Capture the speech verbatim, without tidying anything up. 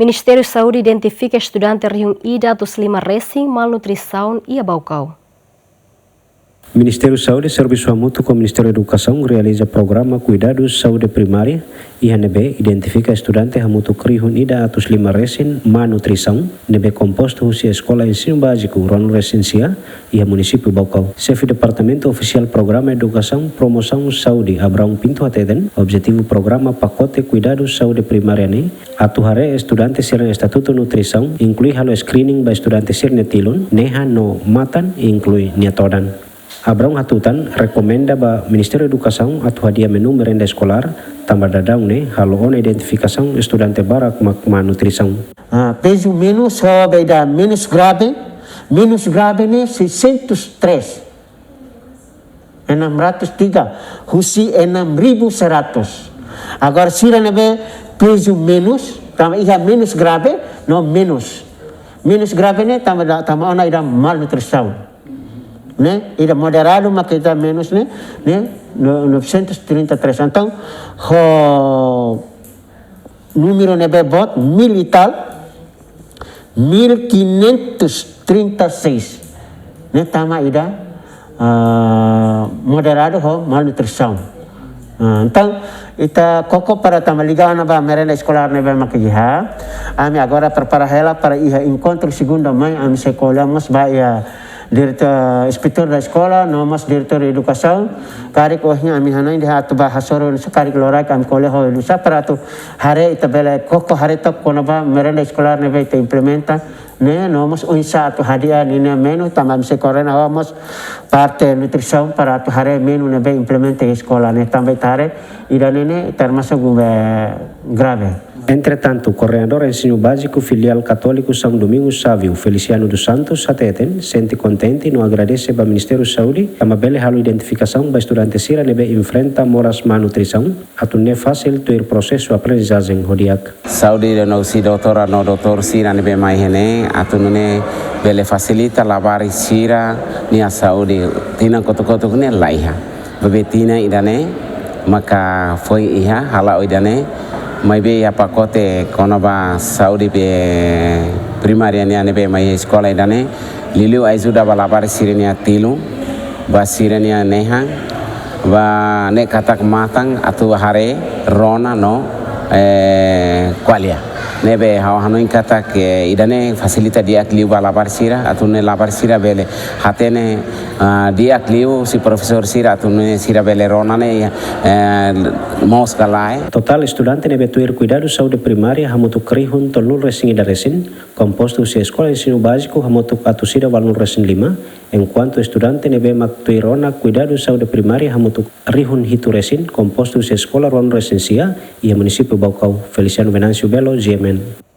Ministériu Saúde identifika estudante rihun ida atus lima resin malnutrisaun iha Baucau. Ministériu Saúde servisu hamutuk ho Ministériu Edukasaun realiza programa kuidadu saúde primária, iha ne'ebé identifika estudante hamutuk rihun ida atus lima resin malnutrisaun, ne'ebé kompostu husi eskola ensinu báziku ruanulu resin sia, iha munisípiu Baucau. Xefe Departamentu Ofisiál Programa Edukasaun Promosaun Saúde, Abraão Pinto hateten, objetivu programa pakote kuidadu saúde primária ne'e atu haree estudante sira-nia estatutu nutrisaun, inklui halo screening ba estudante sira-nia tilun, nehan no matan, inklui nia todan. Abraão hatutan rekomenda ba Ministériu Edukasaun atu hadi'a menu merenda eskolár, tanba daudaun ne'e halo ona identifikasaun estudante barak mak malnutrisaun. Ah, pezu menus ho ba ida menus grave, menus grave ne'e seiscentos e três. Enam ratus tiga, husi enam ribu seratus. Agora sira ne'ebé pezu menus, tanba iha menus grave, no menus. Menus grave ne'e tanba da, tanba ona ida malnutrisaun. Ne'e, ida moderadu mak ita menus ne'e, ne'e, no, novecentos e trinta e três. Entaun, ho númeru ne'ebé boot, mil e tal, mil quinhentos trinta e seis. Ne'e tama ida, ah, moderadu ho malnutrisaun. Ah, entaun, ita koko para tama liga ona ba merenda eskolár ne'ebé mak iha. Ami agora prepara hela para iha enkontru segunda mai, ami sei ko'alia mós ba iha diretór, inspetór da eskola, no mós diretór edukasaun. Karik ohin ami hanoin dehan atu ba hasoru, se karik loraik ami ko'alia ho elusa para atu haree ita bele koko haree took kona-ba merenda eskolár ne'ebé ita implementa ne'e, no mós oinsá atu hadi'a ninia menu, tanba ami sei koordena ho mós parte nutrisaun para atu haree menu ne'ebé implementa iha eskola ne'e, tanba ita haree ida-ne'e ne'e termasuk, eh, grave. Entretantu, koordenadór ensinu báziku filiál Katóliku São Domingos Savio, Feliciano dos Santos, hateten sente kontente no agradese ba Ministériu Saúde, tanba bele halo identifikasaun ba estudante sira ne'ebé enfrenta moras malnutrisaun, atu nune'e fasil tuir prosesu aprendizajen ho di'ak. Saúde ida no husi doutora no doutór sira ne'ebé mai iha ne'e, atu nune'e bele fasilita labarik sira-nia saúde, tinan kotuk-kotuk ne'e laiha. Bebé tinan ida-ne'e maka foin iha hala'o ida-ne'e, maibé iha pakote kona-ba saúde be primária nian ne'ebé mai eskola ida-ne'e, liuliu ajuda ba labarik sira-nia tilun, ba sira-nia nehan, ba ne'e katak matan atu haree, rona no, eh, ko'alia. Ne'ebé ha'u hanoin katak ida-ne'e fasilita di'ak liu ba labarik sira, atu nune'e labarik sira bele hatene, ah, di'ak liu husi profesór sira atu nune'e sira bele rona ne'e, eh, moos ka lae. Totál estudante ne'ebé tuir kuidadu saúde primária hamutuk rihun tolunulu resin ida resin, kompostu husi eskola ensinu báziku hamutuk atus ida ualunulu resin lima, enkuantu estudante ne'ebé mak tuir ona kuidadu saúde primária hamutuk rihun hitu resin, kompostu husi eskola ruanulu resin sia, iha munisípiu Baucau. Feliciano Venâncio Belo, G M N.